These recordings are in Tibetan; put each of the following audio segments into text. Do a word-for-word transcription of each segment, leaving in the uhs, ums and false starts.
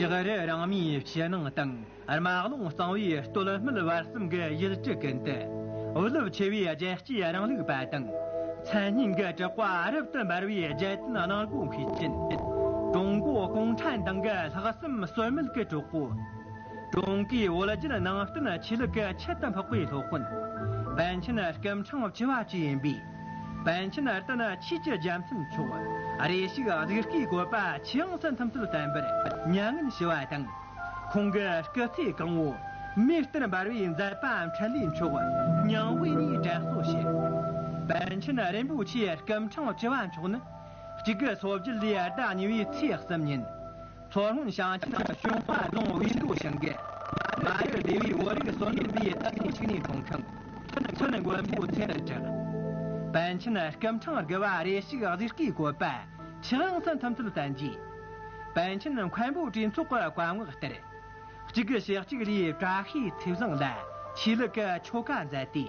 ལྕགས་རི་རིང་མོའི་ཕྱི་ནང་དང་། རྨ་ཀླུང་གཙང་བོའི་སྟོད་སྨད་བར་གསུམ་གྱི་ཡུལ་གྲུ་ཀུན་ཏུ། བུ་སློབ་ཆེ་བའི་རྒྱལ་གཅེས་རིང་ལུགས་པ་དང་། མཚན་སྙན་གྱི་གྲགས་པ་རབ་ཏུ་འབར་བའི་རྒྱལ་བསྟན་གནང་སྒོ་མཁས་ཅན། ཀྲུང་གོ་གུང་ཁྲན་ཏང་གི་ལྷག་བསམ་ཟོལ་མེད་ཀྱི་གྲོགས་པོ། ཀྲུང་གོའི་བོད་བརྒྱུད་ནང་བསྟན་ཆོས་ལུགས་ཀྱི་ཆེད་དུ་འཕགས་པའི་སློབ་དཔོན། པཎ་ཆེན་སྐུ་ཕྲེང་བཅུ་བ་བཅས་ཡིན་པའི། པཎ་ཆེན་བསྟན་ཆོས་ཀྱི་རྒྱལ་མཚན་མཆོག་རེ་ཞིག་གཟིགས་སྐུའི་བཀོད་པ་ཆེས་ཡོངས་སུ་མཐོང་ཚུལ་བསྟན་པར་མྱ་ངན་ཞུ་བ་དང་། ཁོང་གི་སྐུ་ཚེ་གང་བོ་མེ་ལྟར་འབར་བའི་མཛད་པ་འཕྲིན་ལས་མཆོག་སྙིང་དབུས་ནས་དྲན་གསོ་ཞུ། པཎ་ཆེན་རིན་པོ་ཆེ་སྐུ་ཕྲེང་བཅུ་བ་མཆོག་ནི། གཅིག་དགུ་སོ་བརྒྱད་ལོའི་ཟླ་གཉིས་པའི་ཚེས་གསུམ་ཉིན། མཚོ་སྔོན་ཞིང་ཆེན་གཞོང་པ་རྫོང་དབུས་མདོ་ཞིང་གི་མ་ཡུལ་སྡེ་བའི་བོད་རིགས་བསོད་ནམས་པའི་རྟ་ཚོའི་ཞིག་ནས་འཁྲུངས་ཤིང་། མཚན་མགོན་པོ་མཚན་དུ་གྲགས། པཎ་ཆེན་སྐུ་ཕྲེང་དགུ་བ་རེ་ཞིག་གཟིགས་སྐུའི་བཀོད་པ་ཆེས་ཡོངས་སུ་མཐོང་ཚུལ་བསྟན་རྗེས། པཎ་ཆེན་མཁན་པོ་གྲོས་ཚོགས་ཀྱི་བཀའ་མངགས་ལྟར། གཅིག་དགུ་ཞེ་གཅིག་ལོའི་བཀྲ་ཤིས་ཚེས་བཟང་ལ་ཆོས་ལུགས་ཀྱི་ཆོ་ག་མཛད་དེ།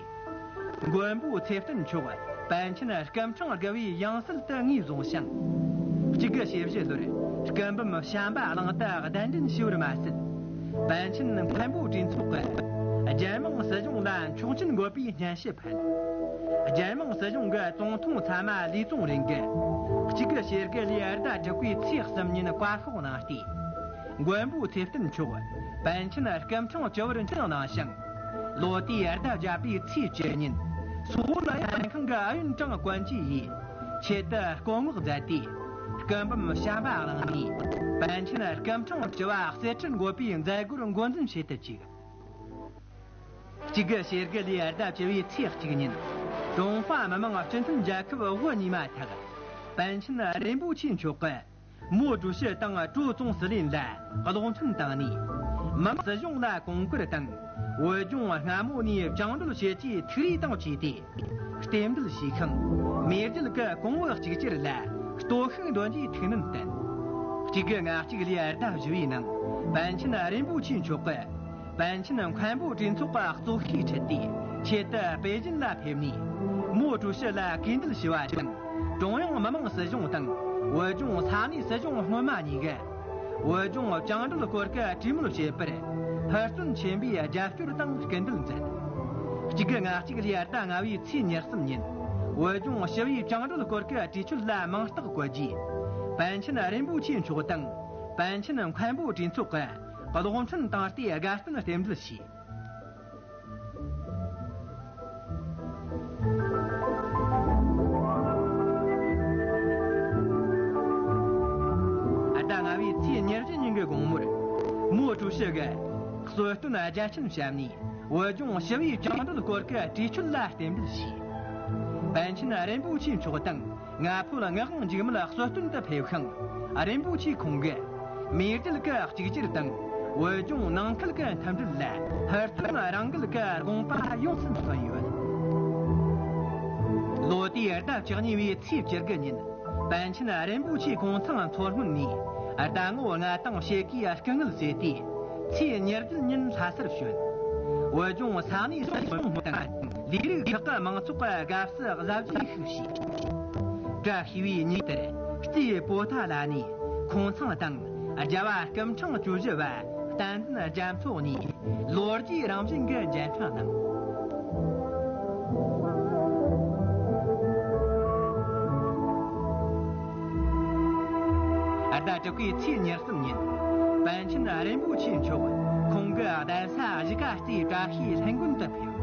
མགོན་པོ་ཚེ་བརྟན་མཆོག་པཎ་ཆེན་སྐུ་ཕྲེང་དགུ་བའི་ཡང་སྲིད་དུ་ངོས་བཟུང་ཞིང་། གཅིག་དགུ་ཞེ་བཞི་ལོར་སྐུ་འབུམ་བྱམས་པ་གླིང་དུ་གདན་འདྲེན་ཞུས་པར་མ་ཟད། པཎ་ཆེན་མཁན་པོ་གྲོས་ཚོགས་ཀྱིས་རྒྱལ་དམངས་སྲིད་གཞུང་ལ་ཆོག་མཆན་འགོད་པའི་སྙན་ཞུ་ཕུལ། རྒྱལ་དམངས་སྲིད་གཞུང་གི་ཙུང་ཐུང་ཚད་མ་ལི་ཙུང་རིང་གིས་གཅིག་དགུ་ཞེ་དགུ་ལོའི་ཟླ་དྲུག་པའི་ཚེས་གསུམ་ཉིན་བཀའ་ཤོག་གནང་སྟེ། མགོན་པོ་ཚེ་བརྟན་མཆོག་པཎ་ཆེན་སྐུ་ཕྲེང་བཅུ་བར་འཁྲུངས་གནང་ཞིང་། ལོ་དེའི་ཟླ་བརྒྱད་པའི་ཚེས་བཅུ་ཉིན་སོག་པོ་ལ་ཡང་ཁང་གི་ཨུ་ཡོན་ཀྲང་གོན་ཅི་ཡིས་ཆེད་དུ་བསྐོ་མངགས་མཛད་དེ། སྐུ་འབུམ་བྱམས་པ་གླིང་ནས་པཎ་ཆེན་སྐུ་ཕྲེང་བཅུ་བ་གསེར་ཁྲིར་འགོད་པའི་མཛད་སྒོར་འགོ་འཛིན་བྱེད་དུ་བཅུག། གཅིག་དགུ་ཞེ་དགུ་ལོའི་ཟླ་བཅུ་བའི་ཚེས་གཅིག་ཉིན། ཀྲུང་ཧྭ་མི་དམངས་སྤྱི་མཐུན་རྒྱལ་ཁབ་དབུ་བརྙེས་མ་ཐག་པཎ་ཆེན་རིན་པོ་ཆེ་མཆོག་གིས་མའོ་ཀྲུའུ་ཞི་དང་ཀྲོའུ་ཙུང་སི་ལིན་ལ་གློག་འཕྲིན་བཏང་ནས། མི་དམངས་སྲིད་གཞུང་ལ་གོང་བཀུར་དང་། བོད་ལྗོངས་སྔ་མོ་ནས་བཅིངས་འགྲོལ་བྱེད་ཀྱི་ཐུགས་རེ་དང་བཅས་ཏེ། རྟེན་འབྲེལ་ཞུས་ཤིང་། མེས་རྒྱལ་གྱི་གོང་བུ་གཅིག་གྱུར་ལ་སྟོབས་ཤུགས་འདོན་རྒྱུའི་ཐུགས་སྨོན་བསྟན། གཅིག་དགུ་ང་གཅིག་ལོའི་ཟླ་བཞི་པའི་ནང་པཎ་ཆེན་རིན་པོ་ཆེ་མཆོག་གིས། པཎ་ཆེན་མཁན་པོ་གྲོས་ཚོགས་ཀྱི་གཙོ་ཤུགས་ཁྲིད་དེ་ཆེད་དུ་པེ་ཅིན་ལ་ཕེབས་ནས། མའོ་ཀྲུའུ་ཞི་ལ་གུས་འདུད་ཞུ་བ་དང་། ཀྲུང་དབྱང་མི་དམངས་སྲིད་གཞུང་དང་བོད་ལྗོངས་ས་གནས་སྲིད་གཞུང་སྔོན་མ་གཉིས་ཀས་བོད་ལྗོངས་བཅིངས་འགྲོལ་སྐོར་གྱི་གྲོས་མོལ་བྱེད་པར་ཧུར་བརྩོན་ཆེན་པོས་རྒྱབ་སྐྱོར་དང་སྐུལ་འདེད་མཛད། གཅིག་དགུ་ང་གཅིག་ལོའི་ཟླ་ལྔ་པའི་ཚེས་ཉེར་གསུམ་ཉིན་བོད་ལྗོངས་ཞི་བའི་བཅིངས་འགྲོལ་སྐོར་གྱི་གྲོས་ཆོད་ལ་མིང་རྟགས་བཀོད་རྗེས། པཎ་ཆེན་རིན་པོ་ཆེ་མཆོག་དང་པཎ་ཆེན་མཁན་པོ་གྲོས་ཚོགས་ཀྱིས། གློག་འཕྲིན་བཏང་སྟེ་དགའ་སྟོན་རྟེན་འབྲེལ་བྱས། ཟླ་ལྔ་པའི་ཚེས་ཉེར་བཞི་ཉིན་གྱི་དགོང་མོར། མའོ་ཀྲུའུ་ཞི་གིས་གསོལ་སྟོན་རྒྱ་ཆེན་བཤམས་ནས་བོད་ལྗོངས་ཞི་བའི་བཅིངས་འགྲོལ་སྐོར་གྱི་གྲོས་ཆོད་ལ་རྟེན་འབྲེལ་བྱས། པཎ་ཆེན་རིན་པོ་ཆེ་མཆོག་དང་། མངའ་བོད་ངག་དབང་འཇིགས་མེད་གསོལ་སྟོན་དུ་ཕེབས་ཤིང་། རིན་པོ་ཆེ་ཁོང་གིས་མེས་རྒྱལ་གྱི་གཅིག་གྱུར་དང་བོད་ལྗོངས་ནང་ཁུལ་གྱི་མཐུན་སྒྲིལ་ལ་ཧུར་བརྩོན་རང་འགུལ་གྱི་དགོངས་པ་ཡོངས་སུ་མཚོན་ཡོད། ལོ་དེའི་ཟླ་བཅུ་གཉིས་པའི་ཚེས་བཅུ་དགུ་ཉིན་པཎ་ཆེན་རིན་པོ་ཆེ་ཁོང་ཚང་མཚོ་སྔོན་ནས་ཟླ་ངོ་ལྔ་དང་ཕྱེད་ཀའི་སྐུ་ངལ་གསོས་ཏེ། ཚེས་ཉེར་བརྒྱད་ཉིན་ལྷ་སར་བྱོན། བོད་ལྗོངས་ས་གནས་སྲིད་གཞུང་དང་ལས་རིགས་ཁག་གི་མང་ཚོགས་ཀྱི་དགའ་བསུ་གཟབ་རྒྱས་ཤིག་བྱས། བཀྲ་ཤིས་པའི་ཉིན་དེར་རྩེའི་པོ་ཏཱ་ལ་ནས་ཁོང་ཚང་དང་རྒྱལ་བ་སྐུ་ཕྲེང་བཅུ་བཞི་བ་བསྟན་འཛིན་རྒྱ་མཚོ་གཉིས་ལོ་རྒྱུས་རང་བཞིན་གྱི་མཇལ་འཕྲད་གནང་། ཟླ་དྲུག་པའི་ཚེས་ཉེར་གསུམ་ཉིན། པཎ་ཆེན་རིན་པོ་ཆེ་མཆོག་ཁོང་གི་གདན་ས་གཞིས་ཀ་རྩེའི་བཀྲ་ཤིས་ལྷུན་དགོན་དུ་ཕེབས།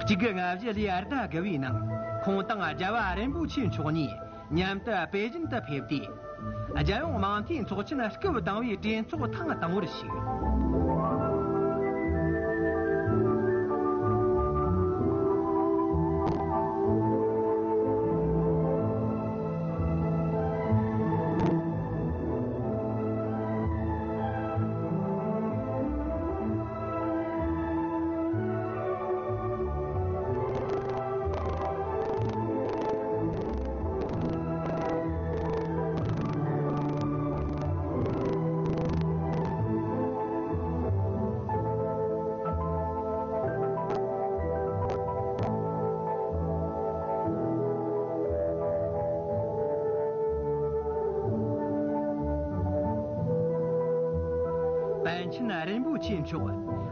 གཅིག་དགུ་ལྔ་བཞི་ལོའི་ཟླ་དགུ་པའི་ནང་ཁོང་དང་རྒྱལ་བ་རིན་པོ་ཆེ་མཆོག་གཉིས་མཉམ་དུ་པེ་ཅིན་དུ་ཕེབས་ཏེ། རྒྱལ་ཡོངས་མིང་ཐོའི་ཚོགས་ཆེན་སྐབས་དང་པོའི་གྲོས་ཚོགས་ཐེངས་དང་པོར་ཞུགས། ཆེན་རིན་པོ་ཆེ་མཆོག་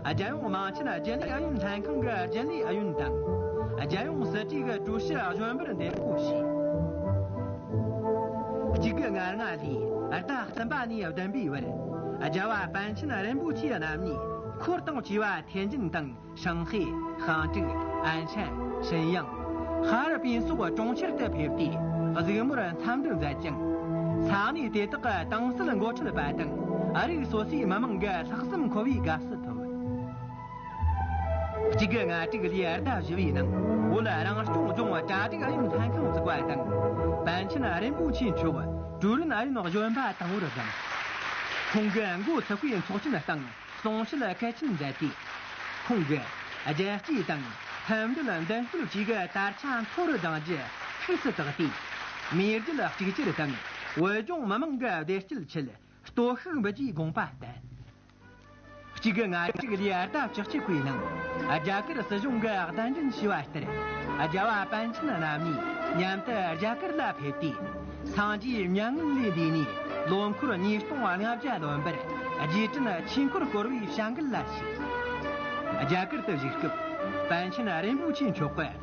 རྒྱལ་ཡོངས་དམངས་ཆེན་རྒྱུན་ལས་ཨུ་ཡོན་ལྷན་ཁང་གི་རྒྱུན་ལས་ཨུ་ཡོན་དང་། རྒྱལ་ཡོངས་སྲིད་གྲོས་ཀྱི་ཀྲུའུ་ཞི་གཞོན་པར་འདེམས་བསྐོ་བྱས། གཅིག་དགུ་ང་ལྔ་ལོའི་ཟླ་གསུམ་པ་ནས་བདུན་པའི་བར། རྒྱལ་བ་པཎ་ཆེན་རིན་པོ་ཆེ་རྣམ་གཉིས་འཁོར་དང་བཅས་པ་ཐེན་ཅིན་དང་། ཧྲང་ཧའེ། ཧྥང་ཀྲུག་ཨན་ཧྲན། ཧྲིན་ཡང་། ཧ་ཨེར་པིན་སོགས་གྲོང་ཁྱེར་དུ་ཕེབས་ཏེ། གཟིགས་མོར་འཚམས་འདྲི་མཛད་ཅིང་། ས་གནས་དེ་དག་གི་ཏང་སྲིད་འགོ་ཁྲིད་པ་དང་། རིགས་སོ་སོའི་མི་མང་གི་ལྷག་བསམ་འཁོལ་བའི་དགའ་བསུ་ཐོབ། གཅིག་དགུ་ང་དྲུག་ལོའི་ཟླ་བཞི་པའི་ནང་། བོད་རང་སྐྱོང་ལྗོངས་གྲ་སྒྲིག་ཨུ་ཡོན་ལྷན་ཁང་བཙུགས་པ་དང་། པཎ་ཆེན་རིན་པོ་ཆེ་མཆོག་ཀྲུའུ་རིན་ཨུ་ཡོན་གཞོན་པ་དང་པོར་བདམས། ཁོང་གིས་འགོ་ཚུགས་པའི་ཚོགས་ཆེན་སྟེང་། གསུང་བཤད་གལ་ཆེན་མཛད་དེ། ཁོང་གིས་རྒྱལ་གཅེས་དང་མཐུན་སྒྲིལ་མདུན་སྐྱོད་བཅས་ཀྱི་དར་ཆ་མཐོ་རུ་བསྒྲེངས་རྒྱུ་ཤུགས་སུ་བཏགས་ཏེ། མེས་རྒྱལ་གཅིག་གྱུར་དང་བོད་ལྗོངས་མི་དམངས་ཀྱི་བདེ་སྐྱིད་ཆེད་སྟོབས་ཤུགས་འབུལ་རྒྱུའི་དགོངས་པ་བསྟན། གཅིག་དགུ་ང་དྲུག་ལོའི་ཟླ་བཅུ་གཅིག་པའི་ནང་། རྒྱ་གར་སྲིད་གཞུང་གིས་གདན་འདྲེན་ཞུས་པ་ལྟར། རྒྱལ་བ་པཎ་ཆེན་རྣམ་གཉིས་མཉམ་དུ་རྒྱ་གར་ལ་ཕེབས་ཏེ། སངས་རྒྱས་མྱ་ངན་ལས་འདས་ནས་ལོ་འཁོར་ཉིས་སྟོང་ལྔ་བརྒྱ་ལོན་པར། རྗེས་དྲན་ཆོས་འཁོར་བསྐོར་བའི་བྱ་འགུལ་ལ་ཞུགས། རྒྱ་གར་དུ་བཞུགས་སྐབས། པཎ་ཆེན་རིན་པོ་ཆེ་མཆོག་གིས་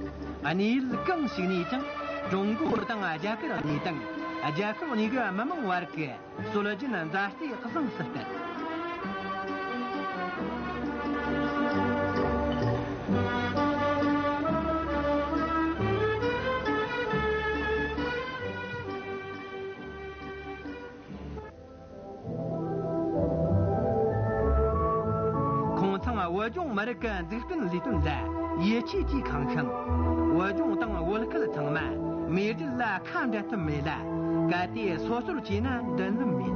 གནས་ཡུལ་གང་ཞིག་ནས་ཀྱང་ཀྲུང་གོ་དང་རྒྱ་གར་གཉིས་དང་རྒྱལ་ཁབ་གཉིས་ཀྱི་མི་དམངས་བར་གྱི་སྲོལ་རྒྱུན་མཛའ་བརྩེ་གཟེངས་སུ་བསྟན། ཁོང་ཚང་བོད་ལྗོངས་མི་རིགས་ཀྱི་འཛུགས་སྐྲུན་ལས་དོན་ལ་ཡིད་ཆེས་ཀྱིས་ཁེངས་ཤིང་། བོད་ལྗོངས་དང་བོད་ཁུལ་ཚང་མ་མེས་རྒྱལ་ལ་ཁ་འབྲལ་ཐབས་མེད་ལ། གལ་ཏེ་སོ་སོར་གྱེས་ན་མདུན་ལམ་མེད།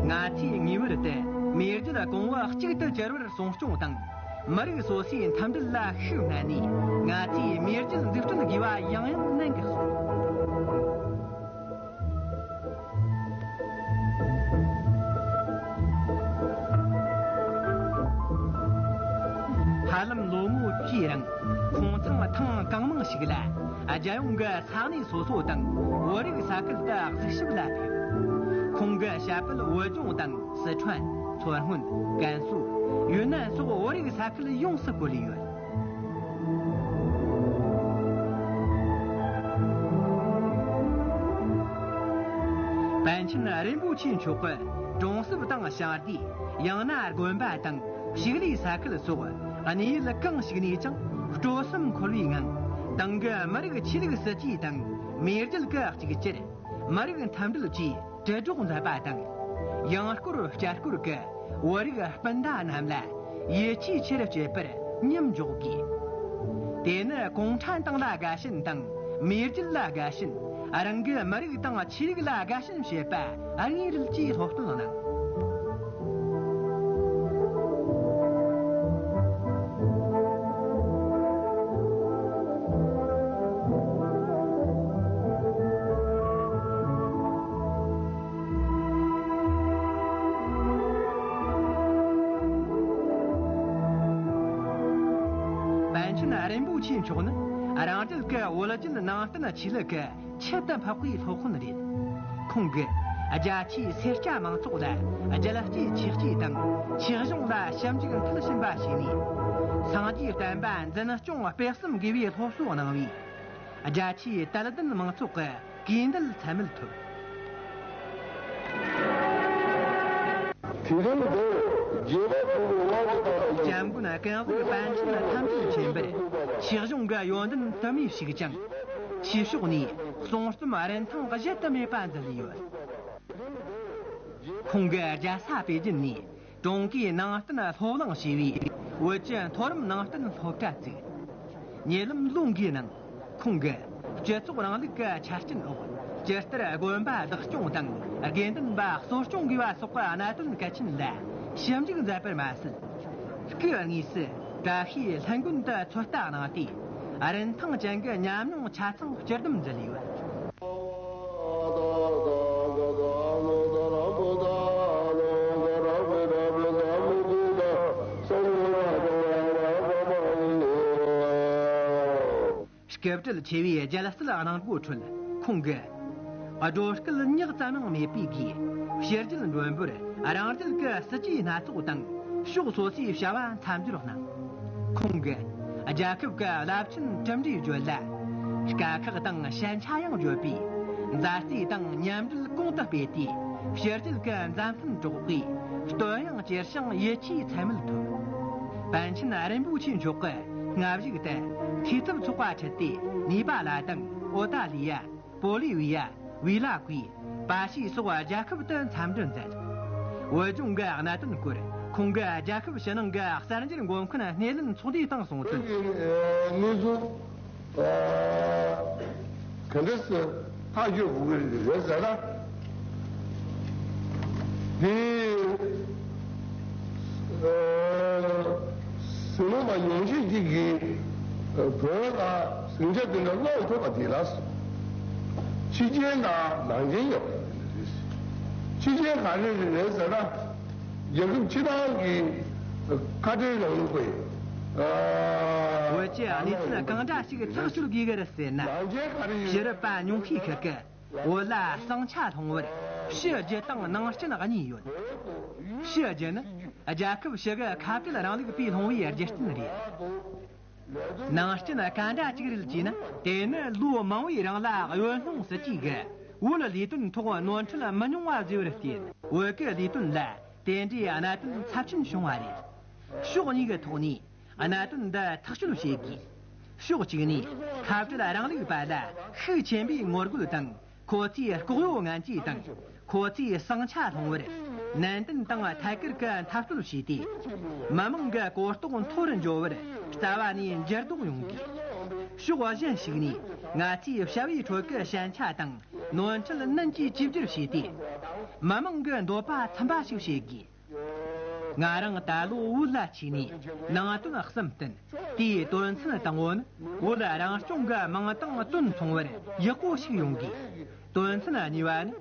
ང་ཚོས་ངེས་པར་དུ་མེས་རྒྱལ་གོང་བུ་གཅིག་ཏུ་གྱུར་པར་སྲུང་སྐྱོང་དང་། མི་རིགས་སོ་སོའི་མཐུན་སྒྲིལ་ལ་ཤུགས་བསྣན་ནས། ང་ཚོས་མེས་རྒྱལ་འཛུགས་སྐྲུན་དགོས་པ་ཡང་ཡང་ནན་གྱིས་གསུངས། ཧ་ལམ་ལོ་ངོ་བཅུའི་རིང་ཁོང་ཚང་ཐེངས་གང་མང་ཞིག་ལ་རྒྱལ་ཡོངས་ཀྱི་ས་གནས་སོ་སོ་དང་བོད་རིགས་ས་ཁུལ་དུ་གཟིགས་ཞིབ་ལ་ཕེབས། ཁོང་གི་ཞབས་པད་བོད་ལྗོངས་དང་། སི་ཁྲོན། མཚོ་སྔོན། ཀན་སུའུ། ཡུན་ནན་སོགས་བོད་རིགས་ས་ཁུལ་ཡོངས་སུ་བཀོད་ཡོད། པཎ་ཆེན་རིན་པོ་ཆེ་མཆོག་གིས་གྲོང་གསེབ་དང་ཞིང་སྡེ། ཡང་ན་དགོན་པ་དང་ཕྱུགས་ལས་ས་ཁུལ་སོགས་གནས་ཡུལ་གང་ཞིག་ནས་ཀྱང་སྤྲོ་སེམས་འཁོལ་བའི་ངང་། ཏང་གི་མི་རིགས་ཆོས་ལུགས་སྲིད་ཇུས་དང་མེས་རྒྱལ་གྱི་གཅིག་གྱུར། མི་རིགས་མཐུན་སྒྲིལ་བཅས་དྲིལ་སྒྲོག་མཛད་པ་དང་། ཡང་སྐོར་བསྐྱར་སྐོར་གྱི་བོད་རིགས་སྤུན་ཟླ་རྣམས་ལ་ཡིད་ཆེས་ཆེ་རུ་བསྐྱེད་པར་མཉམ་འཇོག་དགོས། དེ་ནི་གུང་ཁྲན་ཏང་ལ་དགའ་ཞེན་དང་མེས་རྒྱལ་ལ་དགའ་ཞེན། རང་གི་མི་རིགས་དང་ཆོས་ལུགས་ལ་དགའ་ཞེན་བྱེད་པ་དངོས་རེད་ཅེས་སློབ་སྟོན་གནང་། པཎ་ཆེན་རིན་པོ་ཆེ་མཆོག་ནི་རང་རྒྱལ་གྱི་བོད་བརྒྱུད་ནང་བསྟན་ཆོས་ལུགས་ཀྱི་ཁྱད་དུ་འཕགས་པའི་སློབ་དཔོན་རེད། ཁོང་གིས་རྒྱ་ཆེའི་སེར་སྐྱ་མང་ཚོགས་ལ་རྒྱལ་གཅེས་ཆོས་གཅེས་དང་ཆོས་གཞུང་ལ་ཞིབ་འཇུག་མཐིལ་ཕྱིན་པ་བྱས་ནས། སངས་རྒྱས་བསྟན་པ་འཛིན་སྐྱོང་སྤེལ་གསུམ་དགོས་པའི་སློབ་གསོ་གནང་བས། རྒྱ་ཆེའི་དད་ལྡན་མང་ཚོགས་ཀྱི་གུས་འདུད་ཚད་མེད་ཐོབ། དེ་རིང་འདིར་རྒྱལ་བ་ཀུན་ལེགས་དབང་ཕྱུག་དང་། སྐྱབས་མགོན་ཀུན་གཟིགས་པཎ་ཆེན་ཐམས་ཅད་མཁྱེན་པར་ཆོས་གཞུང་གི་ཡོན་ཏན་དུ་མས་ཕྱུག་ཅིང་། ཆོས་ཕྱོགས་ནས་གསུང་རྩོམ་རིན་ཐང་གཞལ་དུ་མེད་པ་མཛད་ཡོད། ཁོང་གིས་རྒྱལ་ས་པེ་ཅིན་ནས་ཀྲུང་གོའི་ནང་བསྟན་སློབ་གླེང་བྱས་པའི་བོད་ཀྱི་མཐོ་རིམ་ནང་བསྟན་སློབ་གྲྭ་བཙུགས། ཉེ་ལམ་ལོ་འགའི་ནང་ཁོང་གིས་སྤྱི་ཚོགས་རིང་ལུགས་ཀྱི་ཆ་རྐྱེན་འོག་ཇི་ལྟར་དགོན་པ་བདག་སྐྱོང་དང་དགེ་འདུན་པ་གསོ་སྐྱོང་དགོས་པ་སོགས་ཀྱི་གནད་དོན་གལ་ཆེན་ལ་ཞིབ་འཇུག་མཛད་པར་མ་ཟད། སྐབས་དངོས་སུ་བཀྲ་ཤིས་ལྷུན་དགོན་དུ་ཚོད་ལྟ་གནང་སྟེ། རིན་ཐང་ཅན་གྱི་ཉམས་མྱོང་ཆ་ཚང་སྤྱི་བསྡོམས་མཛད་ཡོད། སྐུ་བཀྲ་ཤིས་པའི་རྒྱལ་སྲིད་གནང་སྒོའི་ཁྲོད་ཁོང་གིས་སྒྲོལ་སྐུད་ཉག་ཙམ་ཡང་མེད་པའི་སྒོས། ཕྱི་རྒྱལ་མགྲོན་པོར་རང་རྒྱལ་གྱི་སྲིད་ཇུས་སྣ་ཚོགས་དང་ཕྱོགས་སོ་སོའི་བྱ་བ་མཚམས་སྦྱོར་གནང་། ཁོང་གིས་རྒྱལ་ཁབ་ཀྱི་རླབས་ཆེན་གྲུབ་འབྲས་བརྗོད་ལ། དཀའ་ཁག་དང་ཞན་ཆ་ཡང་བརྗོད་པས། མཛའ་བརྩེ་དང་མཉམ་འབྲེལ་གོང་དུ་སྤེལ་ཏེ། ཕྱི་རྒྱལ་གྱི་མཛའ་མཐུན་གྲོགས་པོས་བསྟོད་དབྱངས་ཅེར་ཞིང་ཡིད་ཆེས་ཚད་མེད་ཐོབ། པཎ་ཆེན་རིན་པོ་ཆེ་མཆོག་གི་མངའ་གཞུག་ཏུ་འཐུས་ཚབ་ཚོགས་པ་ཁྲིད་དེ། ནེ་པ་ལ་དང་ཨོ་ཏ་ལི་ཡ། པོ་ལི་བི་ཡ། བི་ལ་ཀུའི། པ་ཤི་སོགས་རྒྱལ་ཁབ་ཏུ་འཚམས་འདྲི་མཛད། བོད་ལྗོངས་ཀྱི་གནད་དོན་སྐོར་ཁོང་གིས་རྒྱལ་ཁབ་ཕྱི་ནང་གི་གསར་འགྱུར་འགོད་མཁན་སྣེ་ལེན་ཚོགས་འདུའི་སྟེང་གསུངས་དོན། གནས་ཚུལ་ག་འདྲ་སེ་ཐག་གཅོད་དགོས་ཀྱི་རེད་ཟེར་ན། དེ། ཟིང་མོ་མ་ཉུང་ཤས་ཅིག་གིས་བོད་ལ་ཟིང་ཆ་དེ་འདྲ་སློང་ཐུབ་པ་དེ་ལ། ཕྱི་རྒྱལ་དང་ནང་རྒྱལ་ཡོད་པ་དེ་འདྲ་རེད། ཕྱི་རྒྱལ་ག་རེ་རེད་ཟེར་ན། རྒྱལ་ཁབ་ཕྱི་ནང་གི་ཁ་བྲལ་རིང་ལུགས་པའི། བོད་ཀྱི་གནས་ཚུལ་གང་འདྲ་ཞིག་ཐག་གཅོད་དགོས་ཀྱི་རེད་ཟེར་ན། ཕྱི་རབས་པ་ཉུང་ཤས་ཤིག་གིས། བོད་ལ་ཟིང་ཆ་སློང་བར་ཕྱི་རྒྱལ་དང་ནང་རྐྱེན་གཉིས་ཡོད། ཕྱི་རྒྱལ་ནི་རྒྱལ་ཁབ་ཕྱི་གི་ཁ་བྲལ་རིང་ལུགས་པས་སློང་བའི་རྒྱུ་རྐྱེན་རེད། ནང་རྐྱེན་ག་འདྲ་ཅིག་རེད་ཅེ་ན། དེ་ནི་ལོ་མང་བོའི་རིང་ལ་གཡོ་སྣང་སྲིད་ཇུས་ཀྱིས་བོད་ལས་དོན་ཐོག་ནོར་འཁྲུལ་མི་ཉུང་བ་བཟོས་པར་བརྟེན། བོད་ཀྱི་ལས་དོན་ལ་དེ་འདྲའི་གནད་དོན་ཚབས་ཆེན་བྱུང་བ་རེད། ཕྱོགས་གཉིས་ཀྱི་ཐོག་ནས། གནད་དོན་འདི་ཐག་གཅོད་བྱེད་དགོས། ཕྱོགས་གཅིག་ནས་ཁ་བྲལ་རིང་ལུགས་པ་ལ་ཤུགས་ཆེན་པོས་ངོ་རྒོལ་དང་། ཁོ་ཚོའི་ལྐོག་གཡོ་ངན་བྱུས་དང་། ཁོ་ཚོའི་ཟིང་ཆ་སློང་བར་ནན་ཏན་དང་ཐད་ཀར་གྱི་འཐབ་རྩོད་བྱས་ཏེ། མི་མང་གི་གོ་རྟོགས་མཐོ་རུ་འགྲོ་བར་རྩ་བ་ནས་འགྱུར་ལྡོག་ཡོང་དགོས། ཕྱོགས་གཞན་ཞིག་ནས་ང་ཚོའི་བྱ་བའི་ཁྲོད་ཀྱི་ཞན་ཆ་དང་ནོར་འཁྲུལ་ནན་གྱིས་བཅོས་སྒྱུར་བྱས་ཏེ། མི་མང་གི་འདོད་པ་ཚིམ་པ་ཞིག་བྱེད་དགོས། ང་རང་ད་ལོ་བོད་ལ་ཆས་ནས་ནང་དོན་གསུམ་བསྟན། དེའི་དོན་ཚན་དང་པོ་ནི་བོད་རང་སྐྱོང་གི་མིང་དང་དོན་མཚུངས་པར་ཡག་པོ་ཞིག་ཡོང་དགོས། དོན་ཚན་གཉིས་པ་ནི་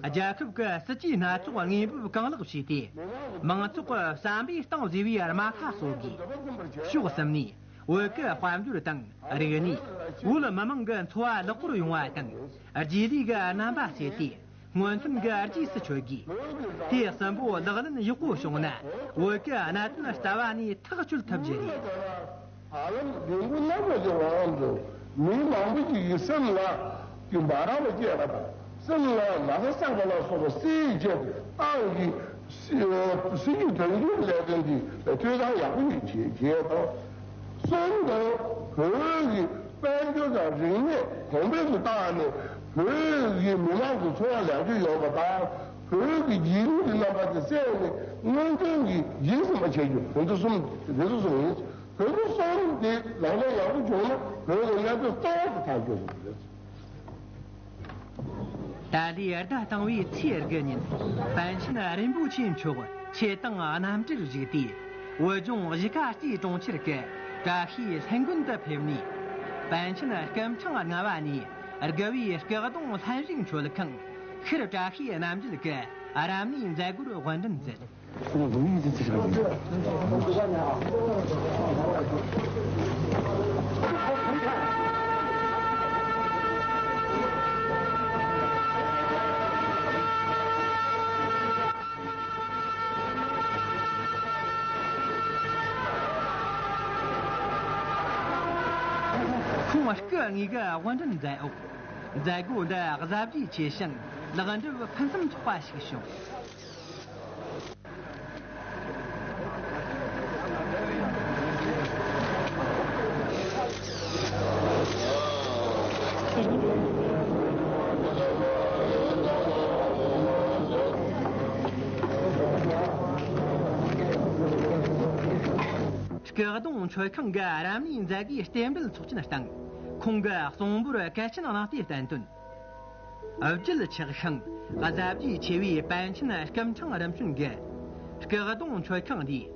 རྒྱལ་ཁབ་ཀྱི་སྲིད་ཇུས་སྣ་ཚོགས་དངོས་འབེབས་གང་ལེགས་བྱས་ཏེ། མང་ཚོགས་ཀྱི་བསམ་པའི་གཏིང་བཟོས་པའི་རྨ་ཁ་གསོ་དགོས། ཕྱོགས་གསུམ་ནས་བོད་ཀྱི་དཔལ་འབྱོར་དང་རིག་གནས། བོད་མི་མང་གི་འཚོ་བ་ལེགས་པོར་ཡོང་བ་དང་། རྗེས་ལུས་ཀྱི་རྣམ་པ་བསལ་ཏེ། སྔོན་ཐོན་གྱི་རྗེས་སུ་ཆོད་དགོས། དེ་གསུམ་པོ་ལག་ལེན་ཡག་པོ་བྱུང་ན། བོད་ཀྱི་གནད་དོན་རྩ་བ་ནས་ཐག་གཅོད་ཐུབ་རྒྱུ་རེད། ཧ་ལམ་ལས་འགུལ་རྣམ་པ་ཅན་འོང་དུས། མི་མང་པོ་ཞིག་གི་སེམས་ལ་གྱི་འབར་ར་བ་སྐྱེས་པ་དང་། སེམས་ལ་ན་ཚ་བསགས་པ་ལ་སོགས་པ་སེལ་ཆེད་ཏང་གི་སྲིད་སྲིད་ཇུས་དོན་འཁྱོལ་ལས་དོན་དེ་ལ་ཐོས་བསམ་ཡག་པོ་ཞིག་བྱེད་བྱེད་དང་། གསུམ་དུ་བོད་ཀྱི་དཔལ་འབྱོར་དང་རིག་གནས་གོང་འཕེལ་དུ་བཏང་ནས། བོད་ཀྱི་མི་མང་གི་འཚོ་བ་ལེགས་བཅོས་ཡོང་བ་དང་། བོད་ཀྱི་རྗེས་ལུས་ཀྱི་རྣམ་པ་དེ་བསལ་ནས། སྔོན་ཐོན་གྱི་རྗེས་ཟིན་པ་བྱེད་རྒྱུ། དེ་ཚོ་གསུམ། དེ་ཚོ་གསུམ་ཡིན། དེ་ཚོ་གསུམ་དེ་ལག་ལེན་ཡག་པོ་བྱུང་ན། བོད་ཀྱི་གནད་དོན་གཙོ་བོ་དེ་ཐག་གཅོད་ཐུབ་ཀྱི་རེད། ཏཱ་ལའི་ཟླ་སྟོང་བའི་ཚེས་དགུ་ཉིན། པཎ་ཆེན་རིན་པོ་ཆེ་མཆོག་ཆེད་དུ་གནམ་གྲུར་བཞུགས་ཏེ། བོད་ལྗོངས་གཞིས་ཀ་རྩེའི་གྲོང་ཁྱེར་གྱི་བཀྲ་ཤིས་ལྷུན་དགོན་དུ་ཕེབས་ནས། པཎ་ཆེན་སྐུ་ཕྲེང་ལྔ་པ་ནས་དགུ་པའི་སྐུ་གདུང་ལྷན་རྒྱས་མཆོད་ཁང་། ཤར་བཀྲ་ཤིས་རྣམ་རྒྱལ་གྱི་རབ་གནས་མཛད་སྒོར་དབུ་འདྲེན་མཛད། ཁོང་སྐུ་དངོས་ཀྱི་དབུ་འདྲེན་མཛད་འོག་མཛད་སྒོ་འདི་གཟབ་རྒྱས་ཆེ་ཞིང་ལེགས་འགྲུབ་ཕུན་སུམ་ཚོགས་པ་ཞིག་བྱུང་། སྐུ་གདུང་མཆོད་ཁང་གི་རབ་གནས་མཛད་སྒོའི་རྟེན་འབྲེལ་ཚོགས་ཆེན་སྟེང་། ཁོང་གིས་གསུང་འབུལ་གལ་ཆེན་གནང་སྟེ་བསྟན་དོན། བརྗིད་ཆེ་ཞིང་གཟབ་རྒྱས་ཆེ་བའི་པཎ་ཆེན་སྐུ་ཕྲེང་རིམ་བྱོན་གྱི་སྐུ་གདུང་མཆོད་ཁང་འདིས།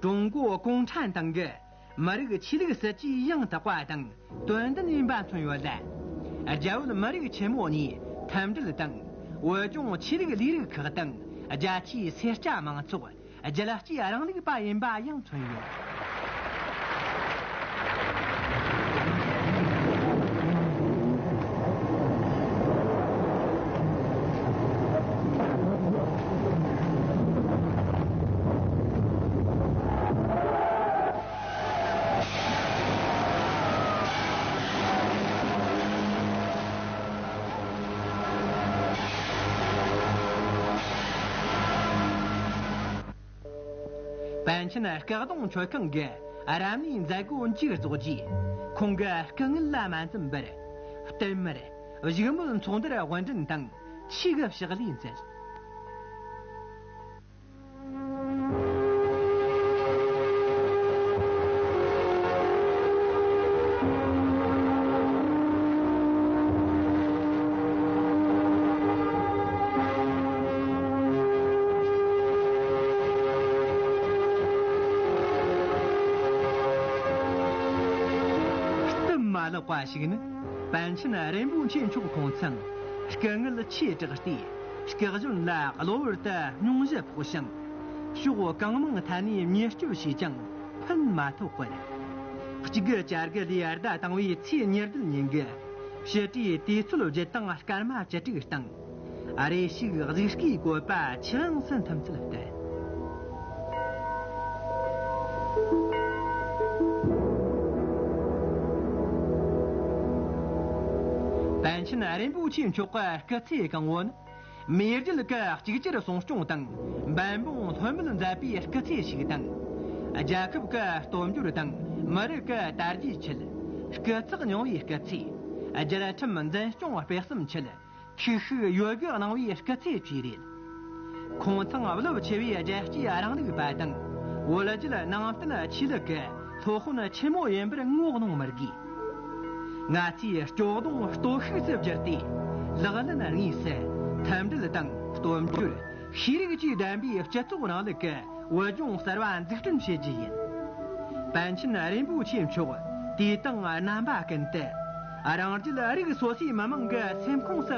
ཀྲུང་གོ་གུང་ཁྲན་ཏང་གི་མི་རིགས་ཆོས་ལུགས་སྲིད་ཇུས་ཡང་དག་པ་དང་དོན་ལྡན་ཡིན་པ་མཚོན་ཡོད་ལ། རྒྱ་བོད་མི་རིགས་ཆེན་མོ་གཉིས་མཐུན་སྒྲིལ་དང་། བོད་ལྗོངས་ཆོས་ལུགས་ལས་རིགས་ཁག་དང་རྒྱ་ཆེའི་སེར་སྐྱ་མང་ཚོགས། རྒྱལ་གཅེས་རིང་ལུགས་པ་ཡིན་པ་ཡང་མཚོན་ཡོད། པཎ་ཆེན་སྐུ་གདུང་མཆོད་ཁང་གི་རབ་གནས་མཛད་སྒོ་མཇུག་རྫོགས་རྗེས། ཁོང་གི་སྐུ་ངལ་ལ་མ་འཛེམས་པར། བསྟན་མར་བཞུགས་མོལ་ཚོགས་འདུར་དབུ་འདྲེན་དང་ཆོས་གི་ཕྱག་ལས་མཛད། སྟབས་མ་ལེགས་པ་ཞིག་ནི། པཎ་ཆེན་རིན་པོ་ཆེ་མཆོག་ཁོང་ཚང་སྐུ་ངལ་ཆེ་དྲགས་ཏེ། སྐུ་གཞོན་ལ་གློ་བུར་དུ་སྙུང་གཞི་ཕོག་ཞིང་། ཕྱོགས་གང་མང་ཐད་ནས་མྱུལ་སྐྱོབ་བྱས་ཀྱང་ཕན་མ་ཐོགས་པར། གཅིག་དགུ་བརྒྱད་ལོའི་ཟླ་དང་པོའི་ཚེས་ཉེར་བདུན་ཉིན་གྱི་ཕྱི་དྲོའི་དུས་ཚོད་བརྒྱད་དང་སྐར་མ་བཅུ་དྲུག་སྟེང་། རེ་ཞིག་གཟིགས་སྐའི་བཀོད་པ་ཆུ་གླང་སུ་འཐིམ་ཚུལ་ལྟར། པཎ་ཆེན་རིན་པོ་ཆེ་མཆོག་གི་སྐུ་ཚེ་གང་བོ་ནི། མེས་རྒྱལ་གྱི་གཅིག་གྱུར་སྲུང་སྐྱོང་དང་འབད་འབུངས་ལྷོད་མེད་མཛད་པའི་སྐུ་ཚེ་ཞིག་དང་། རྒྱལ་ཁབ་ཀྱི་སྟོབས་འབྱོར་དང་མི་རིགས་ཀྱི་དར་རྒྱས་ཆེད་སྐུ་ཚེགས་མྱོང་བའི་སྐུ་ཚེ། རྒྱལ་ཁྲིམས་འཛིན་སྐྱོང་སྤེལ་གསུམ་ཆེད་ཤུགས་ཤིག་ཡོད་དགུ་གནང་བའི་སྐུ་ཚེ་བཅས་རེད། ཁོང་ཚང་རླབས་ཆེ་བའི་རྒྱལ་གཅེས་རིང་ལུགས་པ་དང་། བོད་བརྒྱུད་ནང་བསྟན་ཆོས་ལུགས་ཀྱི་སློབ་དཔོན་ཆེན་མོ་ཡིན་པར་ངོ་གནོང་མི་དགོས། ང་ཚོས་སྐྱོ་གདུང་སྟོབས་ཤུགས་སུ་བསྒྱུར་ཏེ། ལག་ལེན་དངོས་སུ་མཐུན་སྒྲིལ་དང་སྟོབས་འབྱོར། ཤེས་རིག་བཅས་ལྡན་པའི་སྤྱི་ཚོགས་རིང་ལུགས་ཀྱི་བོད་ལྗོངས་གསར་བ་འཛུགས་སྐྲུན་བྱེད་རྒྱུ་ཡིན། པཎ་ཆེན་རིན་པོ་ཆེ་མཆོག་དུས་དང་རྣམ་པ་ཀུན་ཏུ། རང་རྒྱལ་རིགས་སོ་སོའི་མི་དམངས་ཀྱི་སེམས་ཁོངས་སུ་